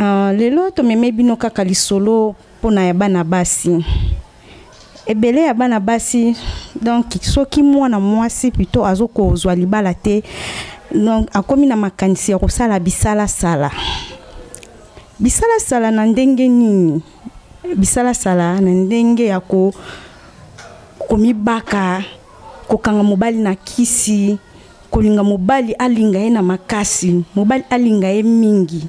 Lelo tomemi bino kaka lisolo mpona ya bana basi. Ebele ya bana basi, donc soki mwana mwasi plutôt azokozwa libala te, donc akomi na makanisi ya kosala bisalasala. Bisalasala na ndenge nini? Bisalasala na ndenge ya komibaka, kokanga mobali na kisi, kolinga mobali alinga ye na makasi, mobali alinga ye mingi.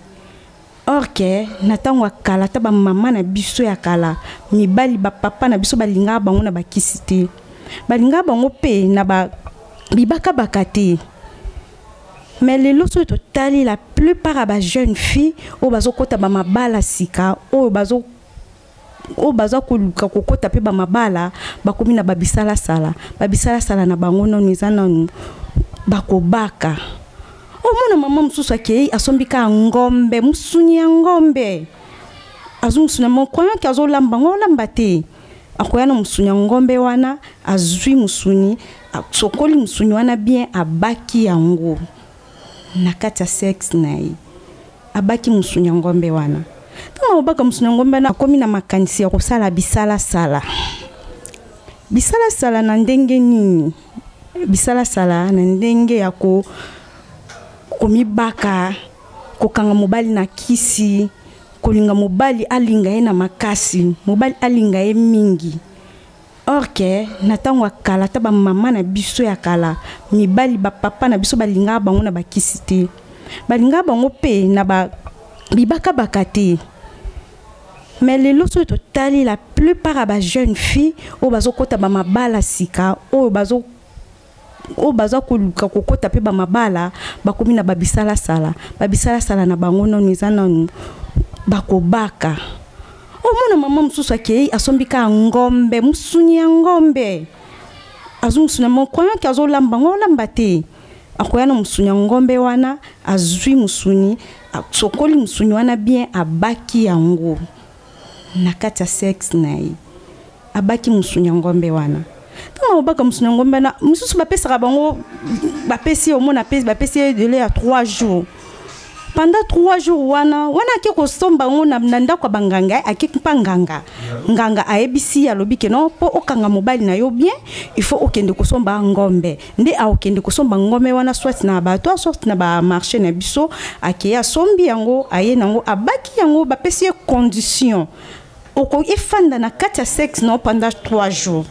Or que na ntango ya kala, ata bamama na biso ya kala, mibali bapapa na biso balingaka bango na bakisi te, balingaka bango mpe na bibakabaka te. Mais lelo soki totali la plupart ya bajeune fille oyo bazokɔta bamabala sika, oyo bazo oyo baza koluka kokɔta mpe bamabala, bakomi na babisalasala. Babisalasala na bango nanu eza nanu bakobaka. Omona mama mosusu akei asombi kaka ngombe, mosuni ya ngombe, azwi mosuni ya mokoyoki, azolamba ngo, olamba te, akoya na mosuni ya ngombe wana, azwi mosuni, asokoli mosuni wana bien, abaki yango na kati ya sexe na ye. Abaki mosuni ya ngombe wana. Ntango akobaka mosuni ya ngombe wana, akomi na makanisi ya kosala bisalasala. Bisalasala na ndenge nini? Bisalasala na ndenge ya komibaka, kokanga mobali na kisi, kolinga mobali alinga ye na makasi, mobali alinga ye mingi. Or que na ntango ya kala, ata bamama na biso ya kala, mibali bapapa na biso balingaka bango na bakisi te, balingaka bango mpe na bibakabaka te. Mais lelo soki totali la plupart ya bajeune fille oyo bazokɔta bamabala sika, oyo bazo oyo baza koluka kokɔta mpe bamabala, bakomi na babisalasala. Babisalasala na bango nanu eza nanu bakobaka. Omona mama mosusu akei asombi kaka ngombe, mosuni ya ngombe, azwi mosuni ya mokoyoki, azolamba ngo, olamba te, akoya na mosuni ya ngombe wana, azwi mosuni, asokoli mosuni wana bien, abaki yango na kati ya sexe na ye. Abaki mosuni ya ngombe wana. Ntango akobaka mosuni ya ngombe wana, mosusu bapesaka bango, bapesi ye, omona bapesi ye délai ya 3 jours. Pendant 3 jours wana wana ake kosomba yango na ndako ya banganga, ake mpa nganga. Nganga ayebisi ye, alobi ke non, mpo okanga mobali na yo bien, il faut okende kosomba ngombe. Nde akokende kosomba ngombe wana, soit na bato, soit na bamarché na biso. Akei, asombi yango, aye nango, abaki yango. Bapesi ye condition: oko efanda na kati ya sexe na yo pendant 3 jours.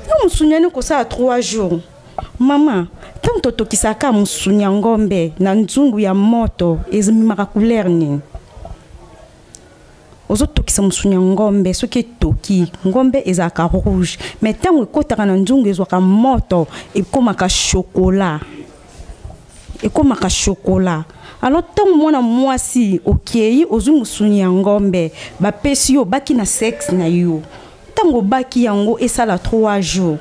Ntango mosuni wana ekosala 3 jours, mama, ntango totokisaka mosuni ya ngombe na nzungu ya moto, ezimaka couleur nini? Ozotokisa mosuni ya ngombe, soki etoki, ngombe ezalaka rouge, mais ntango ekɔtaka na nzungu, ezwaka moto, ekomaka chocolat, ekomaka chocolat. Alors ntango mwana mwasi okei, ozwi mosuni ya ngombe, bapesi yo, obaki na sexe na yo, ntango obaki yango, esala 3 jours.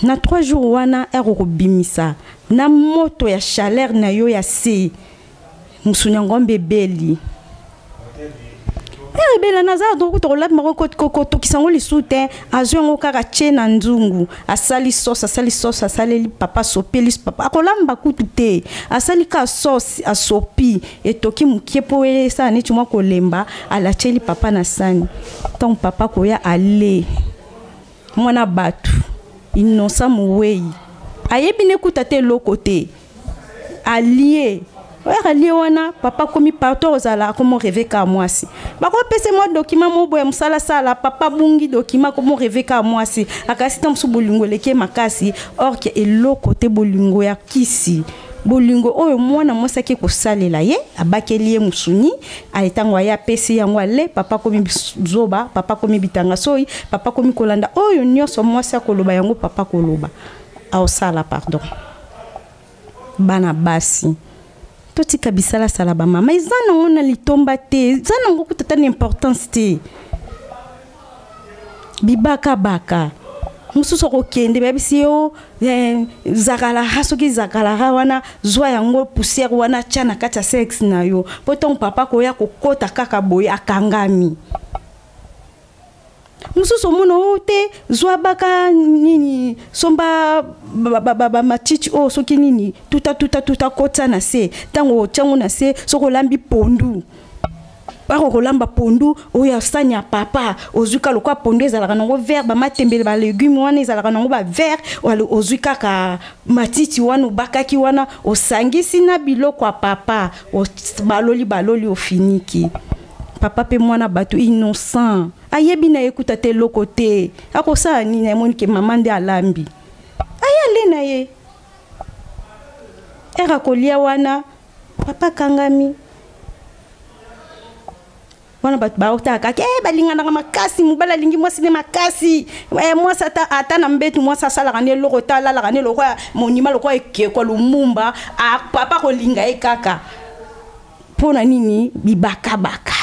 Na 3 jours wana, ere okobimisa na moto ya chaleur na yo ya se, mosuni ya ngombe ebeli, ere ebela, naza kuta kolamba, kotokisa yango lisusu te. Azwi yango kaka, tie na nzungu, asali sauce, asali sauce, asaleli papa, asopeli papa. Akolamba kutu te, asali kaka sauce, asopi, etoki mokie mpo esala neti mwa kolemba, alatieli papa na sani. Ntango papa koya ale, mwana bato innocent, mowei ayebi ne kuta te eloko te, alie. Oyo alie wana, papa akomi partout, ozala akomi rêver kaka mwasi. Bakopesa mwa document mo boye, mosala sala, papa bungi document, akomi rêver kaka mwasi. Akasi ta mosusu bolingo eleki ye makasi, or ke eloko te, bolingo ya kisi, bolingo oyo mwana mwasi ake kosalela ye, abakeli ye mosuni. Aye, ntango aye, apesi yango, ale, papa akomi zoba, papa akomi bitanga soi, papa akomi kolanda oyo nyonso mwasi akoloba yango, papa koloba aosala. Pardon, bana basi, totika bisalasala. Bamama, eza nango na litomba te, eza nango kuta ta na importance te. Bibakabaka mosusu akokende, bayebisi yo zakalara. Soki zakalara wana, zwa yango, poussière wana, tia na kati ya sexe na yo, mpo ntango papa koya kokɔta kaka boye, akangami. Mosusu omona oyo te, zwa baka nini, somba bamatiti oyo soki nini, tuta tuta tuta, kotisa na se. Ntango otyango na se, soki olambi pondu, bako kolamba pondu oyo ya sani ya papa, ozwi ka lokwa pondu ezalaka nango vert, bamatembele, balegume wana ezalaka nango bavert, ozwi kaka matiti wana obakaki wana, osangisi na biloko ya papa, baloli baloli, ofiniki papa. Mpe mwana bato innocent ayebi na ye kuta te eloko te, akosala nini? Amoni ke mama nde alambi, aye ale na ye ere akolia wana, papa akangami wana. Bato baotaka kaka e balinganaka makasi, mobali alingi mwasi ne makasi. Mwasi ata, ata na mbetu, mwasi asalaka nde eloko te, alalaka nde lokola monima, lokola ekekwa Lumumba, papa kolinga ye kaka. Mpo na nini bibakabaka?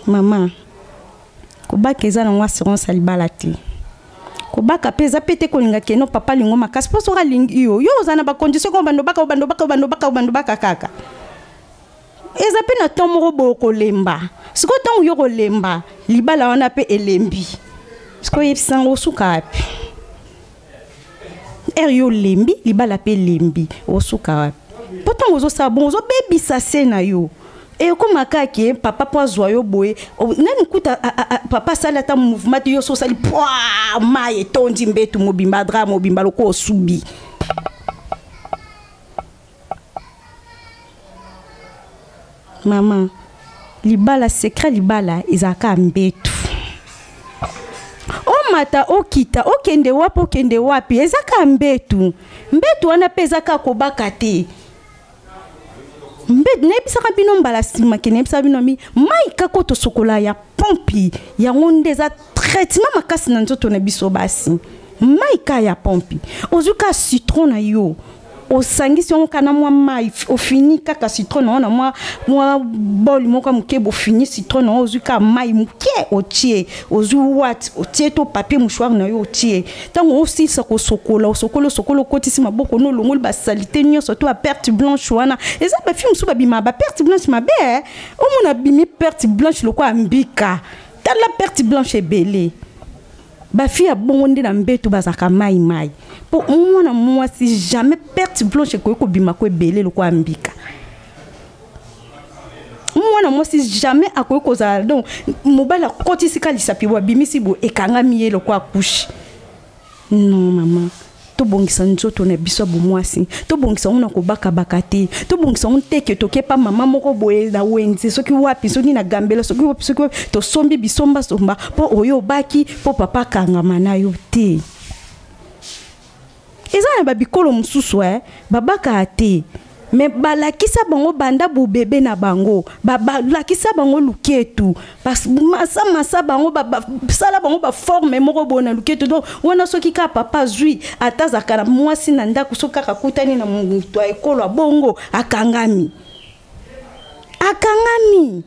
Mama, kobaka eza nango assurance ya libala te. Kobaka mpe eza mpe te kolinga keno papa alingo makasi, mpo soki alingi yo, yo oza na bacondition ko bando baka, obando baka, obando baka, obando baka kaka. Eza mpe na temps moko boye kolemba. Sikoyo ntango yo kolemba, libala wana mpe elembi. Sikoyo yebisango, osuka wapi? Ere yo olembi, libala mpe elembi, osuka wapi? Mpo ntango ozosala bongo, ozobebisa se na yo. Ekóma kaka papa mpo azwa yo boye nani kuta papa asali ata mouvement te, yo so osali pwa, mai etondi mbetu mobimba, drap mobimba, lokola osubi. Mama, libala, secret libala ezalaka mbetu. Omata, okita, okende wapi, okende wapi, eza kaka mbetu. Mbetu wana mpe eza kaka kobaka te. Mbetu, nayebisaka bino mbala nsima ke nayebisaka bino mi mai kaka oyo tosokola ya pompi, yango nde eza traitement makasi na nzoto na biso basi. Mai ka ya pompi, ozwi ka citron na yo, osangisi yango kaka na mwa mai, ofini kaka citron na yo na mwa bol moko ya moke, bofini citron na yo, ozwi kaka mai moke otie, ozwi wat otie to papier mouchoir na yo otie. Ntango osilisa kosokola, osokoli, osokoli, okotisi maboko no, olongoli basalite nyonso to baperte blanche wana. Eza bafille mosusu babima baperte blanche mabe, omona abimi perte blanche lokola mbika, tala perte blanche ebele. Bafille ya bongo nde na mbeto bazalaka mai mai, mpo mwana mwasi jamais perte blanche ekoki kobima ko ebele lokola mbika. Mwana mwasi jamais akoki kozala, donc mobali akotisi ka lisapi bo, abimisi bo, ekangami ye lokola couche. Non mama, tobongisa nzoto na biso ya bomwasi, tobongisa yango na kobakabaka te, tobongisa yango teke tokepa mama moko boye na wenze, soki wapi, soki na gambela, soki wapi, soki wapi, tosombi bisombasomba mpo oyo obaki mpo papa akangama na yo te. Eza na babikolo mosusu babakaka te, me balakisa bango banda bobebe na bango, balakisa bango luketu, masa masa bango, basala bango baforme moko boye na luketu. Donc wana soki kaka papa azwi, ata azalaka na mwasi na ndako, soki kaka akutani na moto ya ekolo ya bongo, akangami, akangami.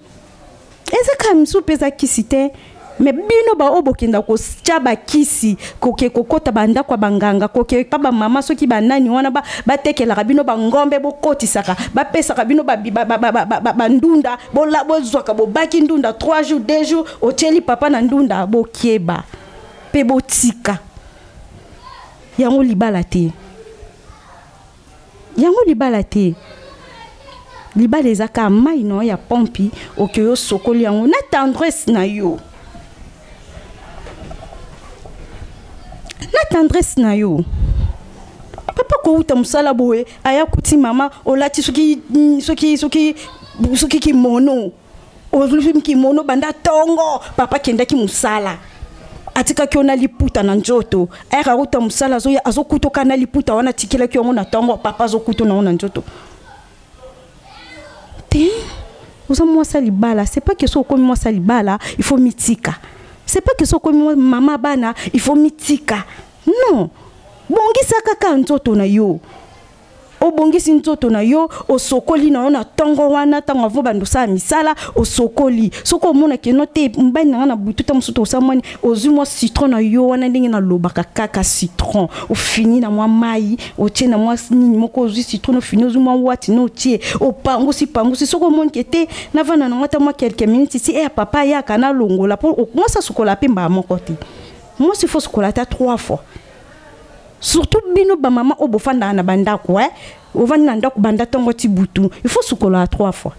Eza kaka misusu mpe eza kisi te. Me bino baoyo bokenda kotya bakisi, koke kokota bandako ya banganga, koke pa bamama soki banani wana batekelaka bino bangombe, bokotisaka, bapesaka bino bandunda, bozwaka, bobaki ndunda 3 jours, 2 jours, otieli papa na ndunda. Bokeba mpe botika yango. Libala te yango, libala te. Libala eza kaka mai na yo ya pompi, okei osokoli yango na tendresse na yo, na tendresse na yo. Papa kouta mosala boye, aya kuti mama olati soki soki soki soki kimono, ozwi kimono banda ntongo. Papa akendaki mosala, atikaki yo na liputa na nzoto. Ere auta mosala, azoya, azokutoka na liputa wana atikelaki yango na ntongo. Papa azokuta nango na nzoto te. Oza mwasi ya libala. C'est pas que so okomi mwasi ya libala, il faut mitika. C'est pas que so okomi mama bana, il faut mitika. Non, bongisa kaka nzoto na yo. Obongisi nzoto na yo, osokoli na yo na ntongo wana, ntango avo banda osala misala, osokoli. Soki omonaki no te, mobali na nga na butu, ntango mosusu tosala mwani, ozwi mwa citron na yo wana, ndenge nalobaka kaka citron, ofini na mwa mai, otie na mwa nini moko, ozwi citron, ofini, ozwi mwa wati na otie, opangusi pangusi. Soki omoni ke te, navanda nango ata mwa quelques minutes, si eya papa ayaka, nalongola, mpo mwasi asukola mpe mbala moko te. Mwasi fo sukola ata 3 fois. Surtout bino bamama oyo bofandaka na bandako, eh? Ovandi na ndako banda ntongo ti butu, il faut sukola 3 fois.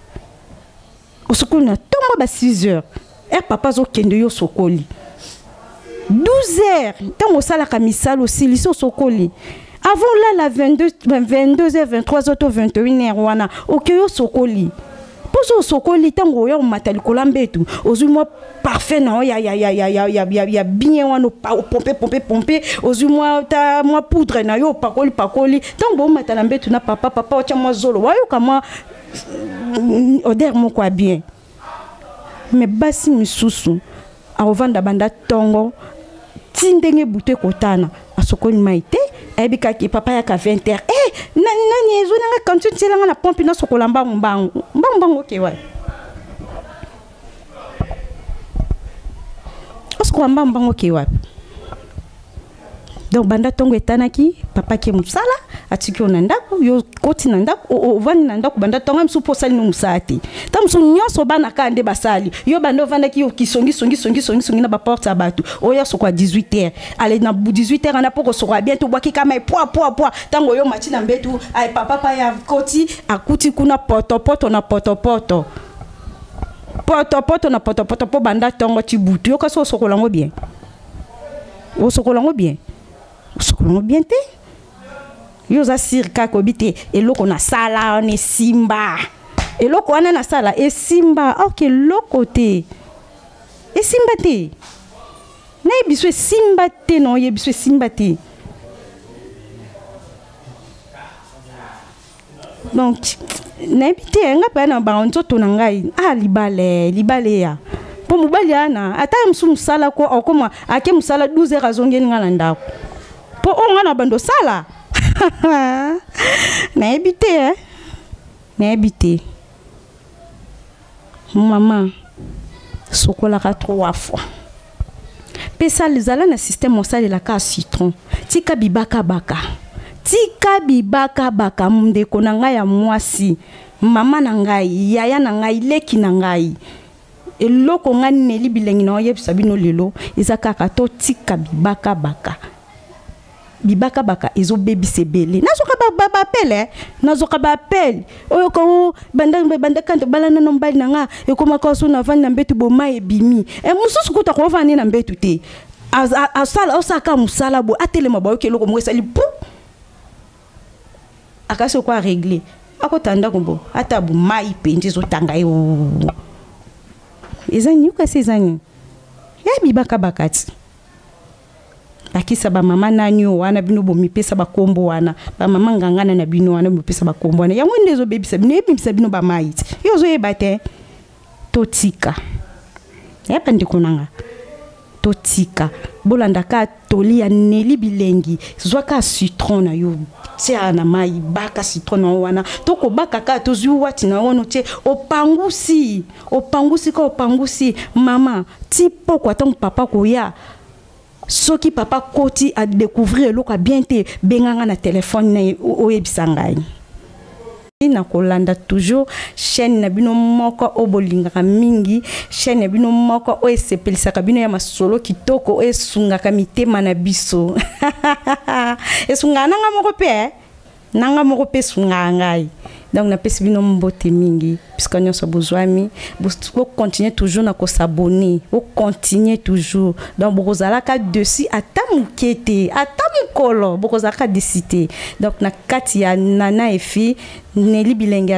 Osokoli na ntongo ba 6 heures, heure papa azokende, yo osokoli. 12 heures, ntango osalaka misala, osilisi, osokoli. Avant lala 22, 22 heures, 23 heures to 21 heures wana, okei osokoli. Mposo osokoli, ntango oya omata likolo ya mbetu, ozwi mwa parfum na yo ya bien wana, opompe pompe pompe, ozwi mwa ta mwa poudre na yo, opakoli pakoli. Ntango bomata na mbetu na papa, papa otya mwa zolo, wayoka mwa odeur moko ya bien. Mais basi misusu akovanda banda ntongo ti ndenge butu ekotana, asokoli mai te. Ayebi kaka papa yaka 20 heures, eh, nani ezwi nanga cantine, tielanga na pompe, nasokola mbangu mbangu mbangu mbangu. Oke wapi? Osokola mbangu mbangu, oke wapi? Donc banda ntongo etanaki, papa ke mosala, atiki yo na ndako, yo koti na ndako, ovandi na ndako banda ntongo mosusu, mpo osali no mosala te. Ntango mosusu nyonso bana kaka nde basali yo, banda ovandaki yo kisongi songi songi songi songi na baporte ya bato. Oya sokola 18 heures, ale na 18 heures wana, mpo kosokola bien, tobwaki kama epwa pwa pwa. Ntango oyo mati na mbetu, ay papa pa ya koti, akuti kuna potopoto na potopoto, potopoto na potopoto, mpo banda ntongo ti butu. Yoka so osokola yango bien, osokola yango bien, osokola yango bien te. Yo oza sûr kaka obi te, eloko nasala wana esimba, eloko wana nasala esimba. Ok, eloko te esimba te, nayebi so esimba te, na oyebi so esimba te. Donc nayebi te, nga mpe na bango nzoto na ngai. Ah, libale libale ya mpo mobali ana ata ye mosu mosala ko akoma, ake mosala 12 heures, azongeli nga na ndako, mpo oyo nga na bando osala, nayebi te, eh? Nayebi te. Mama, sokolaka trois fois mpe sala, zala na système osalelaka citron. Tika bibakabaka, tika bibakabaka. Ndeko na ngai ya mwasi, mama na ngai, yaya na ngai, leki na ngai, eloko ngai Neli Bilengi na oyebisa bino lelo eza kaka totika bibakabaka. Bibakabaka ezobebisa ebele. Nazoka baappels, nazoka baappels oyo ko banda banda kanta balana na mobali na nga, ekomaka so navandi na mbetu, boma ebimi. E mosusu kuta kovandi na mbetu te, asala osalaka mosala boye, atelema, bayoki eloko moko esali pu, akasi oko arégler, akota ndako bo ata bomai mpenza ezotanga ye. Eza nini? Kasi eza nini ya bibakabaka ti bakisa bamama nani oyo wana? Bino bomipesa bakombo wana, bamama ngangana na bino wana, bomipesa bakombo wana, yango nde ezobebisa bino, ebimisa bino bamai ti yo ozoyeba te. Totika ya bandeko na nga, totika. Bolanda ka toli ya Neli Bilengi. Zwaka citron na yo, tia na mai, baka citron na yo wana, tokobaka kaka, tozwi wati na yo wana, otie, opangusi, opangusi ka, opangusi mama ti pokwa. Ntango papa koya, soki papa koti, adécouvrir eloko ya bien te, benganga na telefone na ye, oyebisa ngai. Na kolanda toujours chaîne na bino moko oyo bolingaka mingi, chaîne na bino moko oyo esepelisaka bino, ya masolo kitoko oyo esungaka mitema na biso, esungaka nanga moko mpe, eh? Nanga moko mpe esungaka ngai. Donc napesi bino mbote mingi puisque nyonso bozwami, bocontinue toujours na kos'abonner, bocontinue toujours. Donc bokozalaka déçus ata moke te, ata mokolo bokozalaka déçus te. Donc na kati ya Nana Efi Neli Bilenge.